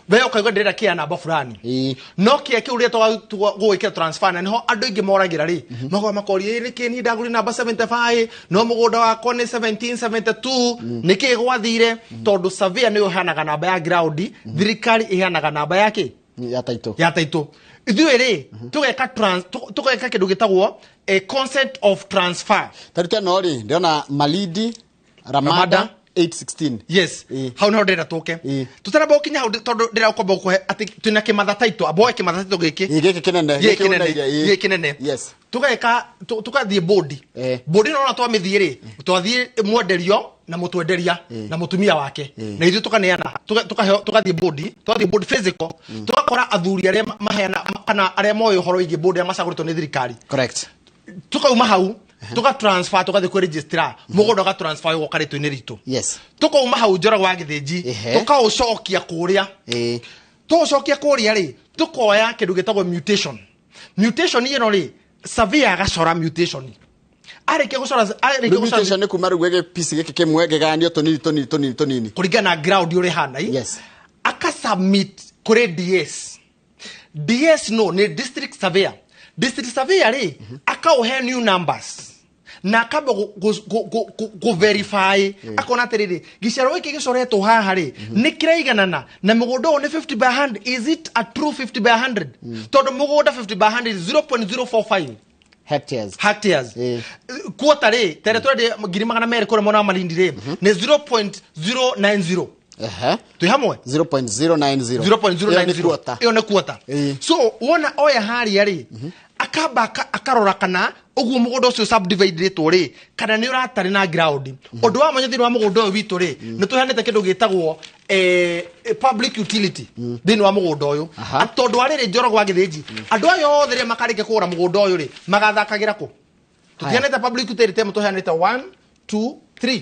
We ũkaigua ndĩrenda kĩa namba fulani, no kĩa kĩu rĩrĩa gũgwĩkĩra transfer, na nĩho andũ aingĩ moragĩra rĩ, magoa makoria, "Ĩ, nĩkĩ niĩ ndagũrire namba 75 no mũgũnda wakwa nĩ 1772? Nĩkĩ gwathire?" Tondũ surveyor nĩyo ĩheanaga namba ya ground, thirikari ĩheanaga namba ya kĩ? Ya title. Ya title. Ithuĩ rĩ, tũgeka tũgeka kĩndũ gĩtagwo a consent of transfer. Ta rĩu teno rĩ, ndĩrona Malindi Ramada. Ramada. 816. Yes. Ĩĩ. Hau niho ndĩrenda tũke. Ĩĩ. Tũtaramba gũkinya hau, tondũ ndĩrenda kwamba gũkũhe atĩ twĩna kĩmatha taitũ, amboe kĩmatha taitũ gĩkĩ. Ĩĩ, gĩkĩ kĩnene. Gĩkĩ kĩnene. Ũndaire, ĩĩ. Gĩkĩ kĩnene. Yes. Tũgeka tũgathiĩ bodi. Bodi ĩno ona twamĩthiĩ rĩ, twathiĩ mwenderio na mũtwenderia na mũtumia wake na ithuĩ tũkaneana, tũkaheo, tũgathiĩ bodi, twathiĩ bodi physical, tũgakora athuri arĩa maheana kana arĩa moĩ ũhoro wĩgiĩ bodi, arĩa macagũrĩtwo nĩ thirikari. Correct. Tukauma hau, tuka transfer, tugathiĩ kwĩ registrar, mũgũnda ũga transfer ũgoka rĩtwa-inĩ ritũ. Tukauma hau, Njoroge wa Gĩthĩnji, tũkaũcokia kũrĩa. Tũũcokia kũrĩa rĩ, tũkoya kĩndũ gĩtagwo mutation. Mutation ĩno rĩ, surveyor agacora mutation. Arĩkia gũcora, arĩkia Rĩu gũcora mutation nĩ kuma rĩu gĩkĩ piece gĩkĩ kĩmwe kĩgayanio tũnini tũnini tũnini tũnini. Kũringana na ground ũrĩa ĩhana i. Akasubmit kũrĩ DS. DS no nĩ district surveyor. District surveyor rĩ, akaũhe new numbers na akamba gũ verify, akona atĩrĩrĩ, gĩcero gĩkĩ gĩcoretwo haha rĩ, nĩ kĩraiganana na mũgũnda ũyũ nĩ 50 by 100? Is it a true 50 by 100? Tondũ mũgũnda 50 by 100 is 0.045 hectares. Hectares. Kuota rĩ, tere twendia 200,000 kũrĩa mwena wa Malindi rĩ, nĩ 0.090. Twĩ hamwe? 0.090. Ĩyo nĩ 0.090. quarter. Ĩyo nĩ quarter. So wona oya harĩa rĩ, akamba akarora kana ũguo mũgũnda ũcio subdividĩtwo rĩ, kana nĩ ũratarĩ na ground. Ũndũ wa mwanya thĩinĩ wa mũgũnda ũyũ witũ rĩ, nĩ tũheanĩte kĩndũ gĩtagwo public utility thĩinĩ wa mũgũnda ũyũ. Tondũ wa rĩrĩ, Njoroge wa Gĩthĩnji, andũ aya othe rĩrĩa makarĩkia kũgũra mũgũnda ũyũ rĩ, magathakagĩra kũ? Tũtiheanĩte public utility ĩmwe, tũheanĩte 1 2 3.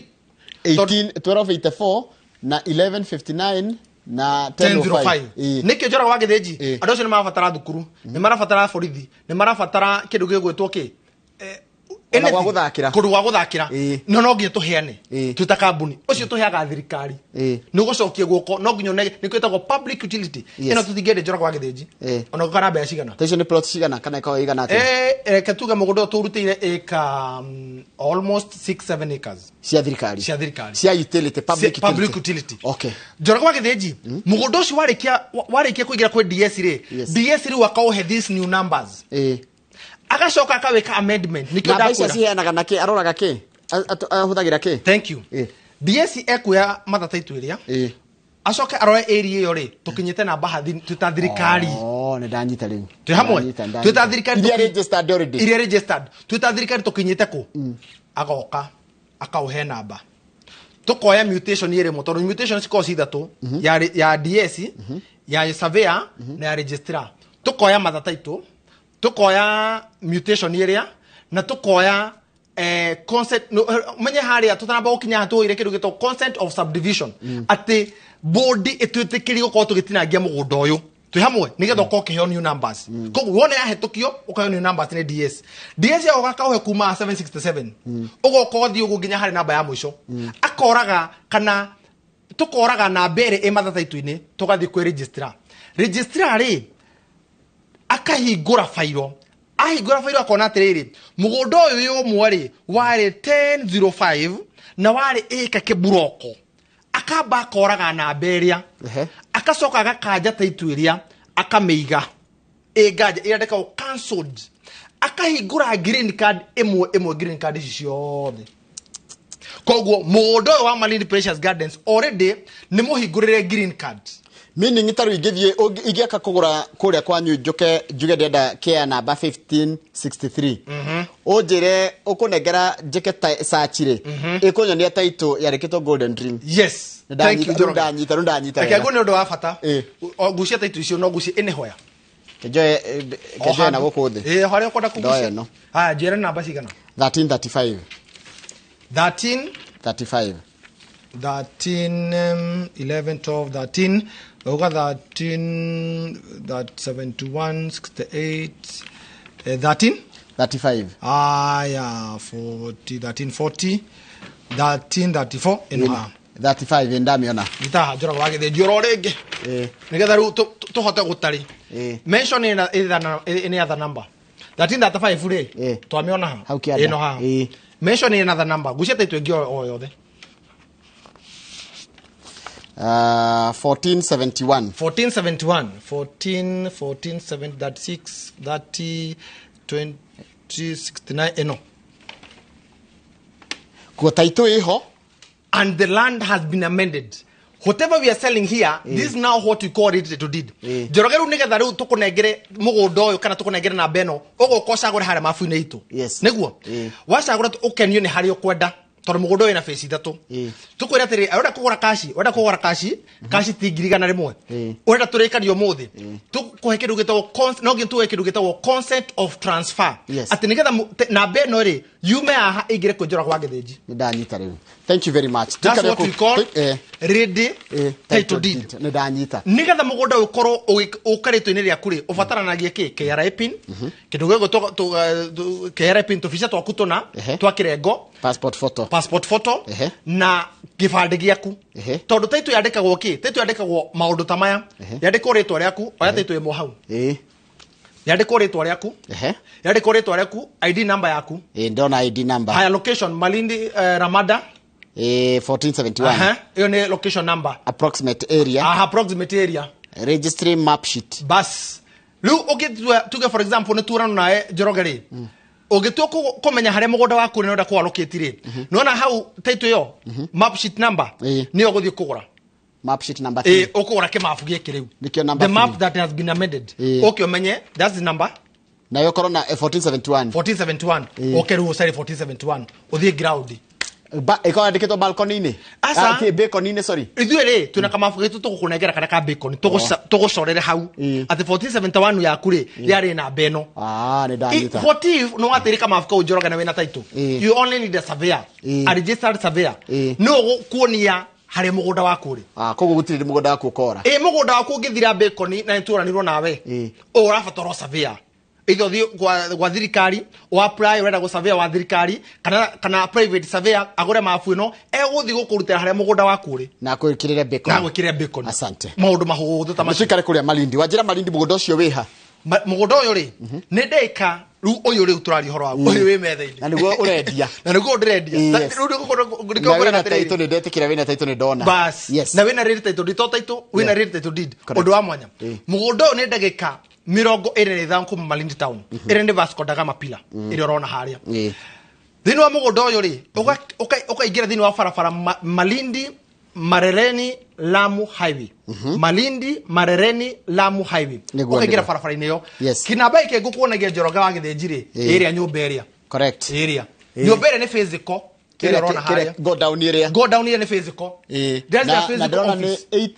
18 1284 na 1159 na 1005. 1005. Nĩkĩo, Njoroge wa Gĩthĩnji, andũ acio nĩ marabatara thukuru, nĩ marabatara borithi, nĩ marabatara kĩndũ gĩgwĩtwo kĩ. Ona gwa Anything. gũthakĩra. Kũndũ gwa gũthakĩra. No nginya tũheane. Twĩ ta kambuni ũcio tũheaga thirikari. Nĩ ũgũcokia guoko, no nginya ũnege, nĩ kwĩtagwo public utility. Ĩno tũtingĩendia, Njoroge wa Gĩthĩnji, ona ũkara mbeca cigana. Ta icio nĩ plot cigana kana ĩkoragwo igana atĩa? Reke tuge mũgũnda ũyũ tũrutĩire ĩka almost 6 7 acres. Cia thirikari. Cia thirikari. Cia utility, public. Public utility. Okay. Njoroge wa Gĩthĩnji, mũgũnda ũcio warĩkia kũingĩra kwĩ DS rĩ, DS rĩu akaũhe these new numbers. Agacoka akawĩka amendment, nĩkĩo Namba icio ndakwĩra. ciheanaga na kĩ? Aroraga kĩ? Ahũthagĩra kĩ? Thank you. DS ekuoya matha taitũ ĩrĩa, acoke arore area ĩyo rĩ, tũkinyĩte namba hathi twĩ ta thirikari. Oh, nĩ ndanyita rĩu. Twĩ hamwe? Ndanyita, ndanyita. Twĩ ta thirikari. Iria registered already. Iria registered, twĩ ta thirikari tũkinyĩte kũ? Agoka akaũhe namba, tũkoya mutation ĩrĩmwe, tondũ mutation cikoragwo ci ithatũ, ya DS, ya surveyor na ya registrar. Tũkoya matha taitũ, tũkoya mutation ĩrĩa, na tũkoya consent. No, menye harĩa tũtanamba gũkinya haha, tũire kĩndũ gĩtagwo consent of subdivision, atĩ bodi ĩtwĩtĩkĩrie gũkorwo tũgĩtinangia mũgũnda ũyũ. Twĩ hamwe? Nĩgetha ũkorwo ũkĩheo new numbers. Koguo wona yahetũkio, ũkaheo new numbers nĩ DS. DS yagoka akaũhe kuma 767, ũgoka ũgathiĩ ũguo nginya harĩ namba ya mũico. Akoraga kana tũkoraga namba ĩrĩa ĩ matha taitũ-inĩ, tũgathiĩ kwĩ registrar. Registrar rĩ, akahingũra bairo. Ahingũra bairo, akona atĩrĩrĩ, mũgũnda ũyũ wĩ ũmwe rĩ, warĩ 1005 na warĩ ĩka kĩburoko. Akamba akoraga namba ĩrĩa, akacoka agakanja taitũ ĩrĩa, akamĩiga ĩnganja ĩrandĩkagwo cancelled, akahingũra green card ĩmwe ĩmwe, green card ici ciothe. Koguo mũgũnda ũyũ wa Malindi Precious Gardens already nĩ mũhingũrĩre green card. Meaning ta rĩu ingĩthiĩ ingĩaka kũgũra kũrĩa kwanyu, njũke njuge ndĩrenda kĩa namba 1563, ũnjĩre ũkũnengera njĩke search rĩ, ĩkũnyonia title yarĩkĩtwo Golden Dream. Yes. Thank you, Rĩu Njoroge. ndanyita, rĩu ndanyita Reke wega. nguo nĩ ũndũ wa bata. O, ngucia taitũ icio, no ngucie ĩnĩhoya. Kenjoe na gũkũ thĩ. Ĩ, harĩa ũkwenda Ndoya kũgucia. ĩno. Haya, njĩre namba cigana. 1335. 13 35. 13 11 12 13, uga 13, that 71 68, 13. 35. Aya, 40 13 40 13 34, ĩno haha. 35 ndamĩona. Gitaha, Njoroge wa Gĩthĩnji, oro rĩngĩ, nĩgetha rĩu tũhote gũtarĩ mention any other number. 1335 rĩ, twamĩona ha? Hau kĩanda. Ĩno haha. Mention any other number, gucia taitũ ĩngĩ o yothe. 1471. 1471, 14 14 7 36 30 20 69, ĩno. Kuo taitũ ĩho. And the land has been amended. Whatever we are selling here, this is now what we call ready title deed. Njoroge, rĩu nĩgetha rĩu tũkũnengere mũgũnda ũyũ kana tũkũnengere namba ĩno, ũgũka ũcagũre harĩa mabu-inĩ itũ. Nĩguo wacagũra ũkenio nĩ harĩa ũkwenda, tondũ mũgũnda ũyũ wĩna phase ithatũ. Tũkwĩra atĩrĩ, ũrenda kũgũra cash, ũrenda kũgũra cash, cash ti 100,000. Ũrenda tũrĩkanie ũmũthĩ, tũkũhe kĩndũ gĩtagwo no nginya tũhe kĩndũ gĩtagwo consent of transfer, atĩ nĩgetha namba ĩno rĩ yume haha ĩingĩre kwĩ Njoroge wa Gĩthĩnji. Nĩ ndanyita rĩu, thank you very much. That's what we call ready title deed. Nĩ ndanyita. Nigetha mũgũnda ũkorwo ũkarĩtwo-inĩ rĩaku rĩ, ũbataranagia kĩ? KRA PIN, kĩndũ gĩgwĩtwo KRA PIN, tũbica twaku tũna twa kĩrengo, passport photo, passport photo na gĩbandĩ gĩaku. Tondũ title yandĩkagwo kĩ? Title yandĩkagwo maũndũ ta maya. Yandĩkwo rĩtwa rĩaku, oya title ĩmwe hau. Yandĩkwo rĩtwa rĩaku, yandĩkwo rĩtwa rĩaku, ID number yaku. Ndona ID number. Haya, location Malindi, Ramada. 1471. Ĩyo nĩ location number. Approximate area. Aha, approximate area. Registry map sheet. Bas, rĩu ũngĩtua, tuge for example nĩ turano nawe Njoroge rĩ, ũngĩtua kũmenya harĩa mũgũnda waku nĩ ũrenda kũallocate rĩ, nĩwona hau title ĩyo, map sheet number, nĩyo ũgũthiĩ kũgũra. Map sheet number 3. Ũkũgũra kĩmabu gĩkĩ rĩu. Nĩkĩo number The map 3. That has been amended. Ũke ũmenye that's the number. Nayo korwo na 1471. 1471. Ũke rĩu ũcari 1471, ũthiĩ ground. Ĩkorwo yandĩkĩtwo balcony-inĩ. Aca. Ah, balcony-inĩ, sorry. Ithuĩ rĩ twĩna kamabu gitũ tũgũkũnengera karĩa ka bacon, tũgũcorere hau atĩ 1471 yaku rĩ yarĩ namba ĩno. Ah, nĩ ndanyita. What if no watĩrĩ kamabu kau, Njoroge, na wĩna title? You only need a surveyor, a registered surveyor, no gũkuonia harĩa mũgũnda waku rĩ. Ah, koguo gũtirĩ mũgũnda waku ũkora. Ĩ, mũgũnda waku ũngĩthira bacon na nĩtũranirwo nawe, ũrabatara o surveyor, either ũthiĩ gwa thirikari o apply ũrenda gũ surveyor wa thirikari kana private surveyor agũre mabu ĩno egũthiĩ gũkũrutĩra harĩa mũgũnda waku ũrĩ. Na kwĩkĩrĩre bacon. Na gwĩkĩrĩra bacon. Asante. Maũndũ mahũthũ ta macio. Tuikare kũrĩa Malindi, wanjĩra Malindi mũgũnda ũcio wĩha? Mũgũnda ũyũ rĩ nĩ ndĩka rĩu ũyũ rĩu tũraria ũhoro wa ũyũ wĩ metha-inĩ. Na nĩguo ũrendia. Na nĩguo ndĩrendia. Rĩu Na nĩkĩo wĩna ngwĩraga atĩrĩrĩ. title, nĩ ndetĩkĩra wĩna title, nĩ ndona. Bas. Na wĩna ready title deed, to title wĩna ready title deed. Correct. Ũndũ wa mwanya, mũgũnda ũyũ nĩ ndagĩka 25 kuma Malindi town, ĩrĩa nĩ Vasco da Gama pillar ĩrĩa ũrona harĩa. Thĩinĩ wa mũgũnda ũyũ rĩ, ũkaingĩra thĩinĩ wa barabara Malindi Marereni Lamu Highway, Malindi Marereni Lamu Highway. Nĩguo, Ũkaingĩra nĩguo. barabara-inĩ ĩyo. Kinamba gĩkĩ ngũkuonagia, Njoroge wa Gĩthĩnji rĩ, ĩrĩa nyũmba ĩrĩa ĩrĩa nyũmba ĩrĩa nĩ physical, ĩrĩa ũrona harĩa. Go down ĩrĩa. Go down, ĩrĩa nĩ physical. There's Na a na physical ndĩrona nĩ office. 8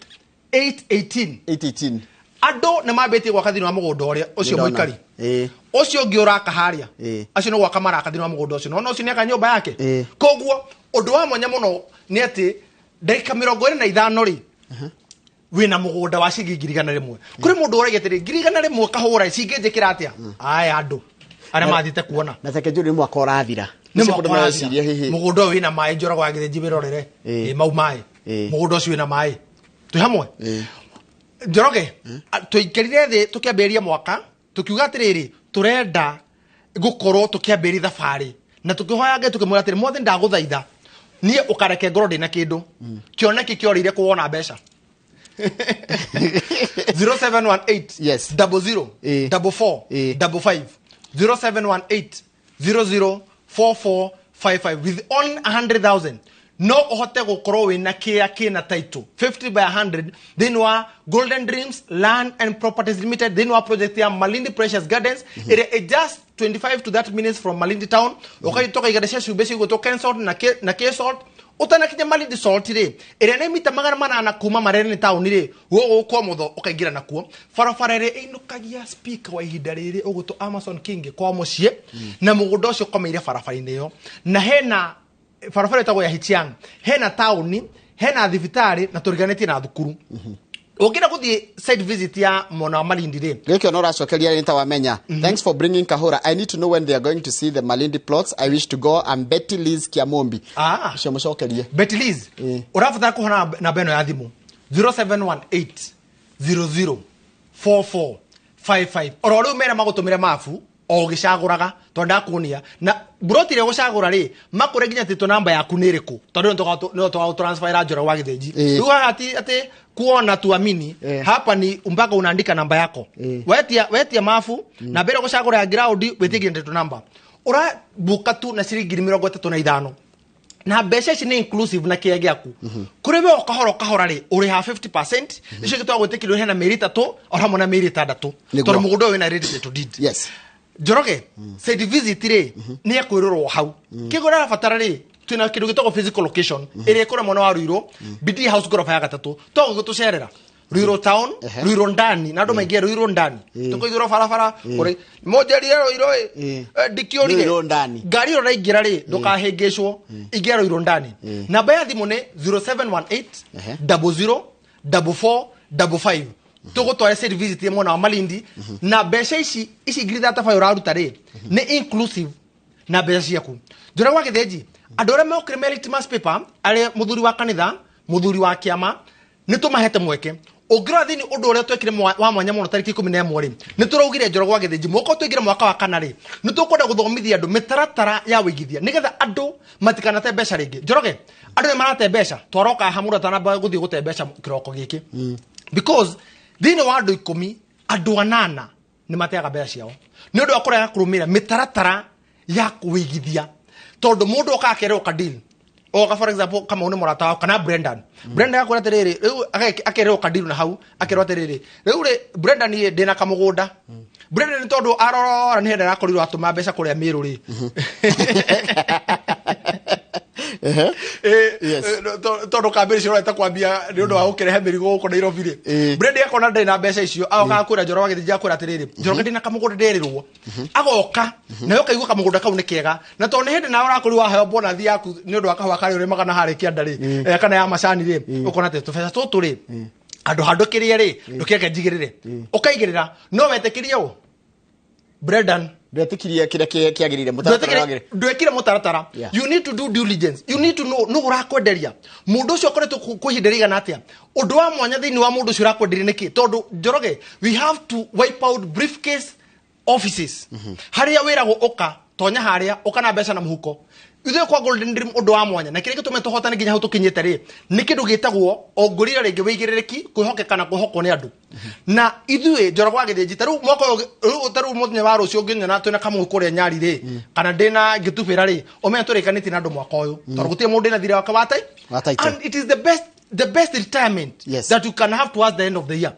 818. 818. Andũ nĩ mambĩtie gwaka thĩinĩ wa mũgũnda ũrĩa ũcio. Nĩndona. Mũikari ũcio ũngĩ ũraka harĩa, acio nĩ gwaka maraka thĩinĩ wa mũgũnda ũcio, nona ũcio nĩ aka nyũmba yake. Koguo ũndũ wa mwanya mũno nĩ atĩ ndagĩka 25 rĩ, wĩna mũgũnda wa ciringi 100,000. Kũrĩ mũndũ ũragia atĩrĩ, 100,000 kahũra cingĩnjĩkĩra atĩa? Aya andũ arĩa mathiĩte kuona. Na take njũri, nĩ mwaka ũrathira. Nĩ Ũcio mwaka mũndũ no ũrathira. ecirie hihi. Mũgũnda ũyũ wĩna maĩ, Njoroge wa Gĩthĩnji, wĩrorere. Ĩ, mau maĩ. Mũgũnda ũcio wĩna maĩ, twĩ hamwe. Njoroge, tũikarire thĩ tũkĩambĩrĩria mwaka tũkiuga atĩrĩrĩ, tũrenda gũkorwo tũkĩambĩrĩria thabarĩ na tũkĩhoya Ngai, tũkĩmwĩra atĩrĩ, mothe ndagũthaitha niĩ ũkareke ngorwo ndĩna kĩndũ kĩoneki kĩorĩire kuwona mbeca. 0718 00 44 55, 0718 00 4455. With only 100,000 no ũhote gũkorwo wĩna kĩa kĩna title 50 by 100 thĩinĩ wa Golden Dreams Land and Properties Limited, thĩinĩ wa project ya Malindi Precious Gardens, ĩrĩa ĩ just 25 to 30 minutes from Malindi town. Ũkagĩtoka iganda cia cumbĩ cigũtwo Kensalt na K-Salt, ũtanakinya Malindi Salt rĩ, ĩrĩa nĩ mita 800 kuma Marereni town rĩ, gũgũkwo mũtho ũkaingĩra nakuo barabara ĩrĩa ĩinũkagia speaker wa ihinda rĩrĩ ũgũtwo Amazon King kwa mũciĩ. Na mũgũnda ũcio ũkomeire barabara-inĩ ĩyo, na hena barabara ĩtagwo ya Hichiang, hena taũni, hena thibitarĩ, na tũriganĩtie na thukuru. Ũngĩenda gũthiĩ site visit ya mwena wa Malindi rĩ, Gĩkĩ ona ũracokeria nĩ ta wamenya. Thanks for bringing Kahura. I need to know when they are going to see the Malindi plots. I wish to go. I'm Betty Liz Kiamombi. Ah. Ũcio mũcokerie. Betty Liz, ũrabatara kũhona namba ĩno ya thimũ, 0718 00 44 55. Oro rĩu mera magũtũmĩre mabu o ũgĩcagũraga, tondũ ndakuonia na mburoti ĩrĩa ũgũcagũra rĩ, makũre nginya tĩtũ namba yaku nĩ ĩrĩkũ, tondũ nĩyo tũgagũtransferra Njoroge wa Gĩthĩnji. Rĩu haha ti atĩ kuona tuamini, hapa ni mpaka unaandika namba yako. Wetia mabu namba ĩrĩa ũgũcagũra ya ground, wĩtie nginya tĩtũ namba, ũrabuka tu na ciringi 35. Na mbeca ici nĩ inclusive na kĩrĩa gĩaku kũrĩ we, o kahora o kahora rĩ, ũrĩha 50%. Icio gĩtwagwĩtĩkĩrio hena mĩeri 3 o hamwe na mĩeri 6, tondũ mũgũnda ũyũ wĩna ready title deed. Njoroge, site visit rĩ, nĩ ekwĩrorwo hau kĩguo ũrabatara rĩ. Twĩna kĩndũ gĩtagwo physical location ĩrĩa ĩkũrĩa mwena wa Ruiru, BD House, ngoroba ya gatatũ. Togũgĩtũcerera Ruiru town, Ruiru ndani, na andũ maingĩ Ruiru ndani tũkũigĩrwo barabara ũrĩ mũnjerire Ruiru ĩ. Ndikĩũrire. Ruiru ndani. Ngari ĩyo ũraingĩra rĩ, ndũkahĩngĩcwo, ingĩra Ruiru ndani. Namba ya thimũ nĩ 0718 00 44 55. Tũgũtware site visit ya mwena wa Malindi. Na mbeca ici 35,000 ũraruta rĩ, nĩ inclusive na mbeca ciaku. Njũra gwa Gĩthĩnji, andũ arĩa mokire me litmus paper, arĩa mũthuri wa kanitha, mũthuri wa kĩama, nĩ tũmahete mweke. Ũngĩrora thĩinĩ ũndũ ũrĩa twekire wa mwanya mũno tarĩki 11 rĩ, nĩ tũraugire, Njoro gwa Gĩthĩnji, mwaka ũyũ tũingĩre mwaka wa kana rĩ, nĩ tũkwenda gũthomithia andũ mĩtaratara ya wĩigithia nĩgetha andũ matikanate mbeca rĩngĩ. Njoroge, andũ nĩ marate mbeca. Twaroka haha mũndũ atanamba gũthiĩ gũte mbeca kĩroko gĩkĩ, because thĩinĩ wa andũ 10, andũ 8 nĩ mateaga mbeca ciao nĩ ũndũ wa kũrega kũrũmĩrĩra mĩtaratara ya kũigithia, tondũ mũndũ oka akerwo ka deal oka. For example, Kamau nĩ mũrata wao kana Brendan. Brendan akwĩra atĩrĩrĩ, rĩu akerwo ka deal na hau, akerwo atĩrĩrĩ, rĩu rĩ, Brendan, ĩ, ndĩna kamũgũnda. Brendan nĩ tondũ arora nĩ hĩndĩ arakorirwo atũma mbeca kũrĩa Mĩrũ rĩ. Tondũ kambĩrĩ cirorete kwambia nĩ ũndũ wa gũkĩrehe mĩrigo gũkũ Nairobi rĩ, Brenda akona ndarĩ na mbeca icio, agoka akwĩra Njoro wa Gĩthĩnji, akwĩra atĩrĩrĩ, Njoroge, ndĩna kamũgũnda nderirwo. Agoka nawe ũkaigua kamũgũnda kau nĩ kega, na tondũ nĩ hĩndĩ nawe ũrakorirwo waheo bonathi yaku nĩ ũndũ wa kahũa karĩa ũrĩmaga na harĩa kĩanda rĩ, kana ya macani rĩ, ũkona atĩ tũbeca tũtũ rĩ, handũ handũ kĩrĩe rĩ, ndũkĩreke njigĩrĩre. Ũkaigĩrĩra, no wetĩkirie ũ Brendan? Ndwetĩkirie kĩrĩa kĩagĩrĩire, mũtaratara wagĩrĩire. Ndwekire mũtaratara. You need to do due diligence. You need to know nũ ũrakwenderia, mũndũ ũcio akoretwo kwa ihinda rĩigana atĩa, ũndũ wa mwanya thĩinĩ wa mũndũ ũcio ũrakwenderia nĩkĩ. Tondũ Njoroge, we have to wipe out briefcase offices harĩa wĩragwo ũka tonya harĩa, ũka na mbeca na mũhuko. Ithuĩ kwa Golden Dream, ũndũ wa mwanya na kĩrĩa gĩtũmĩte tũhotane nginya hau tũkinyĩte rĩ, nĩ kĩndũ gĩtagwo ongũrira rĩngĩ wĩigĩrĩrĩki, kwĩhokeka na kwĩhokwo nĩ andũ. Na ithuĩ, Njoroge wa Gĩthĩnji, ta rĩu mwaka ũyũ rĩu, ta rĩu mũthenya wa rũciũ ũngĩnyona twĩna kamũgũ kũrĩa Nyari rĩ, kana ndĩna ngĩtubĩra rĩ, ũmenye tũrĩkanĩtie na andũ mwaka ũyũ, tondũ gũtirĩ mũndũ ndĩna thirĩ wake wa tai Wa title. And it is the best retirement that you can have towards the end of the year,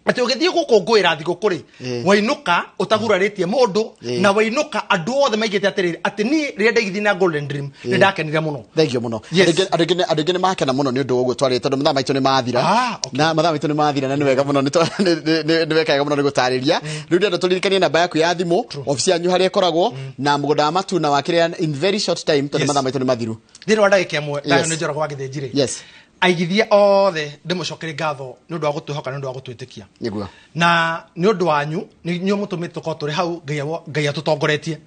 atĩ ũgĩthiĩ gũkũngũĩra thigũkũ rĩ, wainũka ũtagurarĩtie mũndũ, na wainũka andũ othe maigĩte atĩrĩrĩ, atĩ niĩ rĩrĩa ndaigithia na Golden Dream nĩ ndakenire mũno. Thank you mũno. Andũ aingĩ nĩ makena mũno nĩ ũndũ wa ũguo twarĩte, tondũ mathaa maitũ nĩ mathira. Na mathaa maitũ nĩ mathira, na nĩ wega mũno, nĩ weka wega mũno nĩ gũtarĩria. Rĩu ndĩrenda tũririkanie namba yaku ya thimũ, obici yanyu harĩa ĩkoragwo, na mũgũnda wa matuna wa kĩrĩa in very short time, tondũ mathaa maitũ nĩ mathiru. Thĩinĩ wa ndagĩka 1 ndayo nĩ Njoroge wa Gĩthĩnji rĩ, aigithia othe ndĩmũcokerie ngatho nĩ ũndũ wa gũtwĩhoka, nĩ ũndũ wa gũtwĩtĩkia, na nĩ ũndũ wanyu nĩ inyuĩ mũtũmĩte tũkorwo tũrĩ hau. Ngai atũtongoretie.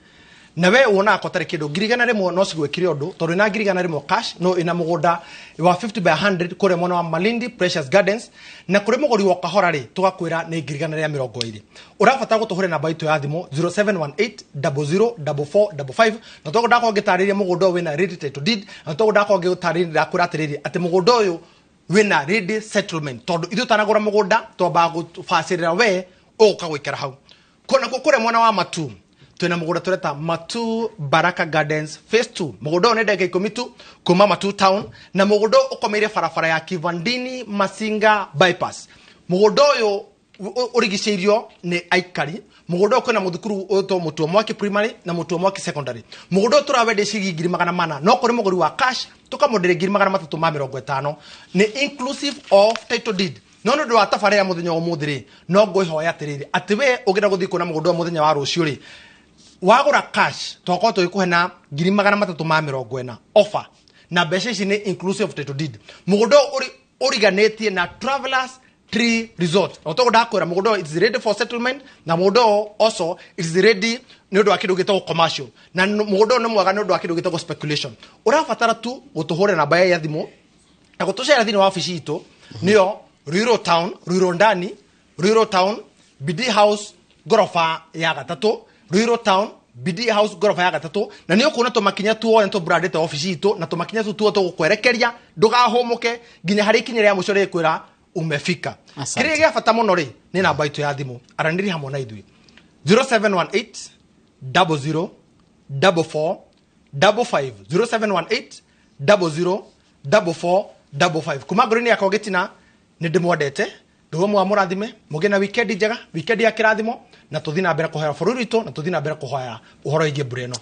Na we wonaga ko tarĩ kĩndũ 100,000 no cigwĩkire ũndũ, tondũ ina 100,000 cash no ina mũgũnda wa 50 by 100 kũrĩa mwena wa Malindi, Precious Gardens. Na kũrĩ mũgũri wa kahora rĩ, tũgakwĩra nĩ 120,000. Ũrabatara gũtũhũrĩra namba itũ ya thimũ 0718 004455. Na toguo ndakorwo ngĩtarĩria, mũgũnda ũyũ wĩna ready title deed. Na toguo ndakorwo ngĩtarĩria, ndakwĩra atĩrĩrĩ, atĩ mũgũnda ũyũ wĩna ready settlement, tondũ ithuĩ tũtanagũra mũgũnda twambaga gũbacĩrĩra we ũgũka gũikara hau. Kũna kũrĩa mwena wa Matu twĩna mũgũnda tũreta Matu Baraka Gardens Phase 2. Mũgũnda ũyũ nĩ ndagĩka 10 tu kuma Matu town, na mũgũnda ũyũ ũkomeire barabara ya Kivandini Masinga bypass. Mũgũnda ũyũ ũrigicĩirio nĩ aikari. Mũgũnda ũyũ kwĩna mũthukuru ũtwo Mũtuo Mwaki Primary na Mũtuo Mwaki Secondary. Mũgũnda ũyũ tũrawendia ciringi 400,000, no kũrĩ mũgũri wa cash tũkamwenderia 350,000. Nĩ inclusive of title deed. No nĩ ũndũ wa tabarĩra ya mũthenya wa ũmũthĩ rĩ, no ngwĩhoya atĩrĩrĩ, atĩ we ũngĩenda gũthiĩ kuona mũgũnda ũyũ mũthenya wa rũciũ rĩ, wagũra cash twakorwo tũgĩkũhe na 340,000 offer, na mbeca ici nĩ inclusive of title deed. Mũgũnda ũyũ ũriganĩtie na Travelers Tree Resort. Na ũtoguo ndakwĩra, mũgũnda ũyũ it is ready for settlement, na mũgũnda ũyũ also it is ready nĩ ũndũ wa kĩndũ gĩtagwo commercial, na mũgũnda ũyũ nĩ mwega nĩ ũndũ wa kĩndũ gĩtagwo speculation. Ũrabatara tu gũtũhũrĩra namba ya thimũ na gũtũcera thĩinĩ wa obici itũ, nĩyo Ruiru Town, Ruiru ndani, Ruiru Town, BD House, ngoroba ya gatatũ. Ruiru Town, BD House, ngoroba ya gatatũ. Na nĩ ũkuona tũmakinya tuothe tũbrandĩte obici itũ, na tũmakinya tu tuothe tũgũkwerekeria ndũgahũmũke nginya harĩa ikinya rĩa mũico rĩkwĩra umefika. Asante. Kĩrĩa gĩa bata mũno rĩ, nĩ namba itũ ya thimũ. Aranĩria hamwe na ithuĩ 0718 00 44 55, 0718. 00 44 55. Kuma ngoro-inĩ yakwa gĩtina nĩ ndĩmwendete, nĩguo mwamũrathime, mũgĩe na weekend njega, weekend ya kĩrathimo, na tũthiĩ na mbere kũhoya bũrũri witũ, na tũthiĩ na mbere kũhoya ũhoro wĩgiĩ mbura ĩno.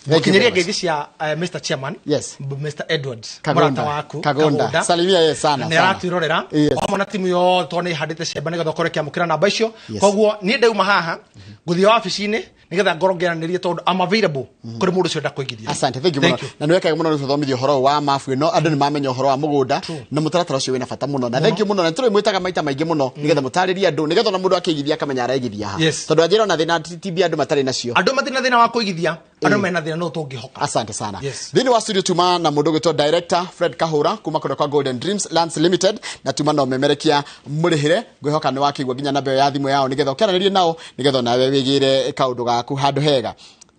Thank you Mũkinyĩrie very much. ngeithi cia Mr. Chairman, Yes. Mr. Edwards, Kagunda. mũrata waku Kagunda. Salimia yeye sana, nĩ sana. aratwĩrorera Yes. hamwe na timu yothe tondũ nĩ ĩhandĩte ciamba nĩgetha ũkorwo ĩkĩamũkĩra namba icio. Yes. Koguo niĩ ndauma haha ngũthiĩ wabici-inĩ nĩgetha ngorwo ngĩaranĩria tondũ I'm available kũrĩ mũndũ ũcio ũrenda kũigithia. Asante, thank you muno. Na nĩ wekaga muno nĩ gũthomithia ũhoro wa mabu ĩno, andũ nĩ mamenya ũhoro wa mũgũnda na mũtaratara ũcio wĩna bata mũno. Na thank you mũno, na tũrĩ mwĩtaga maita maingĩ mũno nĩgetha mũtarĩrie andũ, nĩgetha ona mũndũ akĩigithia akamenya araigithia ha. Yes. Tondũ anjĩra ona thĩna ti mbia andũ matarĩ nacio. Andũ matirĩ na thĩna wa kũigithia, andũ mena thĩna no tũngĩhoka. Asante sana. Yes. Thĩinĩ wa studio tuma na mũndũ ũgwĩtwo director Fred Kahura kuma kũrĩa kwa Golden Dreams Lands Limited, na tuma na ũmemerekia mũrĩhĩre. Ngwĩhoka nĩ wakĩigua nginya namba ĩyo ya thimũ yao nĩgetha ũkĩaranĩrie nao nĩgetha onawe wĩgĩre kaũndũ gaku handũ hega.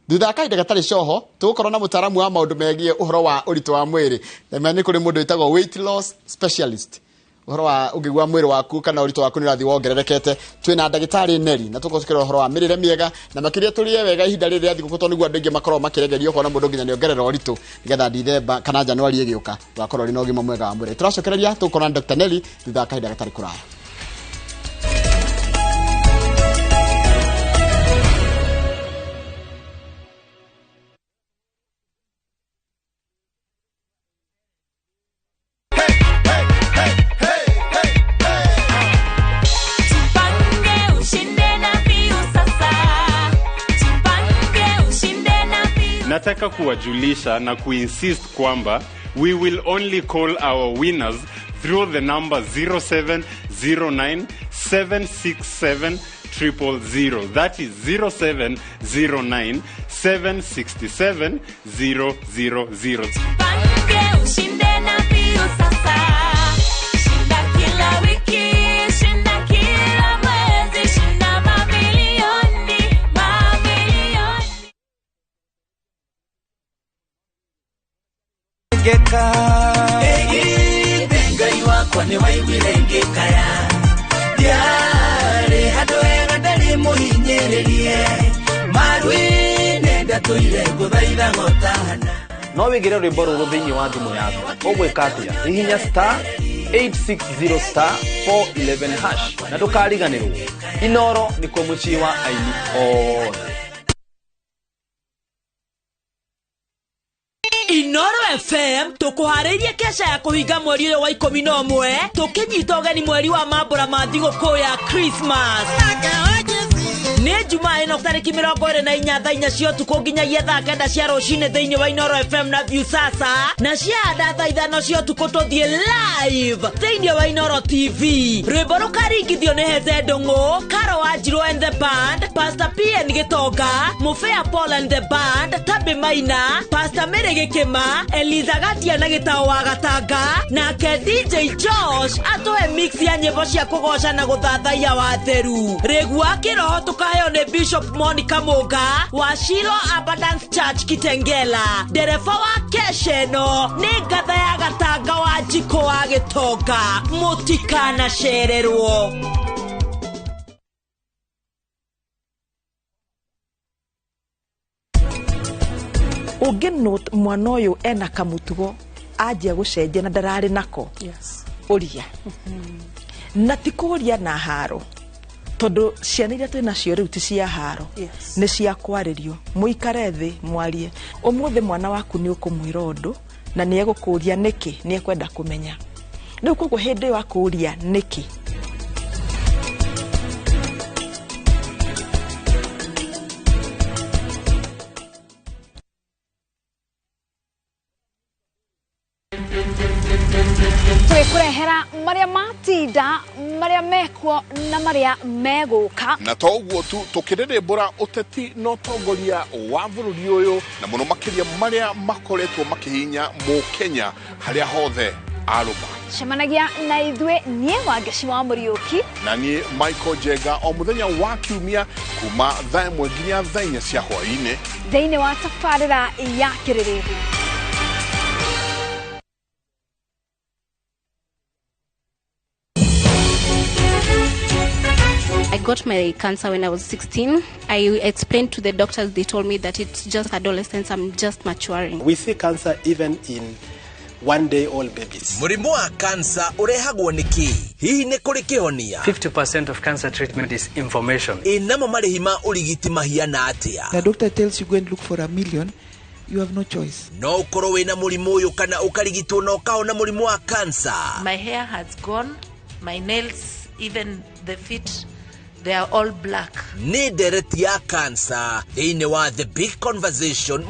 Thutha wa kahinda gatarĩ coho tũgũkorwo na mũtaaramu wa maũndũ megiĩ ũhoro wa ũritũ wa mwĩrĩ. Na nĩ kũrĩ mũndũ wĩtagwo weight loss specialist, ũhoro wa ũngĩgua mwĩrĩ waku kana ũritũ waku nĩ ũrathiĩ wongererekete. Twĩna ndagĩtarĩ Neri na tũgũcokera ũhoro wa mĩrĩre mĩega na makĩria tũrĩe wega ihinda rĩrĩ rĩa thigũkũ, tondũ nĩguo andũ aingĩ makoragwo makĩregerio ũkona mũndũ nginya nĩongerera ũritũ nĩgetha Dithemba kana Januari ĩgĩũka ũgakorwo ũrĩ na ũgima mwega wa mwĩrĩ. Tũracokereria tũgũkorwo na Dr. Neri thutha wa kahinda gatarĩ kũraya. Jipange ushinde na Viusasa. Jipange ushinde na Viusasa. Nataka kuwajulisha na kuinsist kwamba we will only call our winners through the number 0709 767 000. That is 0709 767 000. Jipange ushinde na Viusasa. Shinda kila wiki, shinda kila mwezi, shinda mamilioni, mamilioni. Ngeka Ngai wakwa nĩ waiguire ngĩkaya, ndiarĩ handũ hega ndarĩ mũhinyĩrĩrie, maru-inĩ ndatũire ngũthaitha gotana. No wĩgĩre rwĩmbo rũrũ thĩinĩ wa thimũ yaku. Ũgwĩka atĩa? Hihinya star 860 star 411 hash na ndũkariganĩrwo. Inoro nĩkuo mũciĩ wa aini othe. Inoro FM tũkũharĩirie kesha ya kũhinga mweri ũyũ wa 11 tũkĩnyita ũgeni mweri wa mambũra ma thigũkũ ya Christmas. Nĩ Jumaa ĩno tarĩki 24 thaa 4 cia ũtukũ nginyagia thaa 9 cia rũcinĩ thĩinĩ wa Inoro FM na Viusasa, na cia thaa 5 cia ũtukũ tũthiĩ live thĩinĩ wa Inoro TV. Rwĩmbo rũkaringithio nĩ Heze Ndũng'ũ, Karo Wanjirũ and the Band, Pastor PN Gĩtonga, Mũbea Paul and the Band, Tabi Maina, Pastor Mary Gĩkĩma, Eliza Gatia na Gĩtao wa Gatanga, nake DJ Josh atũhe mix ya nyĩmbo cia kũgoca na gũthathaiya watheru. Rĩgu wa kĩroho tũkaheo nĩ Bishop Monica Mũnga wa Shiloh Abundance Church Kitengela. Ndereba wa kesheno nĩ ngatha ya Gatanga wa Njikũ wa Gĩtonga. Mũtikanacererwo. Ũngĩnote mwana ũyũ ena kamũtugo anjia gũcenjia na ndararĩ nako. Yes. Ũria. Na ti kũũria na haro, tondũ ciana iria twĩ nacio rĩu ti cia haro. Yes. Nĩ cia kwarĩrio. Mũikare thĩ mwarie. Ũmũthĩ mwana waku nĩ ũkũmwĩra ũndũ na nĩ egũkũũria nĩkĩ, nĩ ekwenda kũmenya. Rĩu koguo hĩndĩ ĩyo akũũria nĩkĩ, Tũgĩkũrehera marĩa matinda, marĩa mekuo na marĩa megũka. Na to ũguo tu, tũkĩrĩrĩmbũra ũteti na ũtongoria wa bũrũri ũyũ, na mũno makĩria marĩa makoretwo makĩhinya mũkenya harĩa hothe arũma. Cemanagia na ithuĩ niĩ Wangeci wa Mũriũki na niĩ Michael Njenga o mũthenya wa kiumia kuma thaa 1 nginya thaa 4 cia hwaĩ-inĩ thĩinĩ wa tabarĩra ya Kĩrĩrĩmbĩ. I got my cancer when I was 16. I explained to the doctors, they told me that it's just adolescence, I'm just maturing. We see cancer even in One day all babies. Mũrimũ wa kansa ũrehagwo nĩ kĩ? Hihi nĩ kũrĩ kĩhonia? 50% of cancer treatment is information. Ĩ namo marĩhi ma ũrigiti mahiana atĩa? The doctor tells you go and look for a million, you have no choice. No ũkorwo wĩna mũrimũ ũyũ kana ũkarigitwo na ũkahona mũrimũ wa kansa. My hair has gone, my nails, even the feet, they are all black. Nĩ ndereti ya kansa thĩinĩ wa The Big Conversation.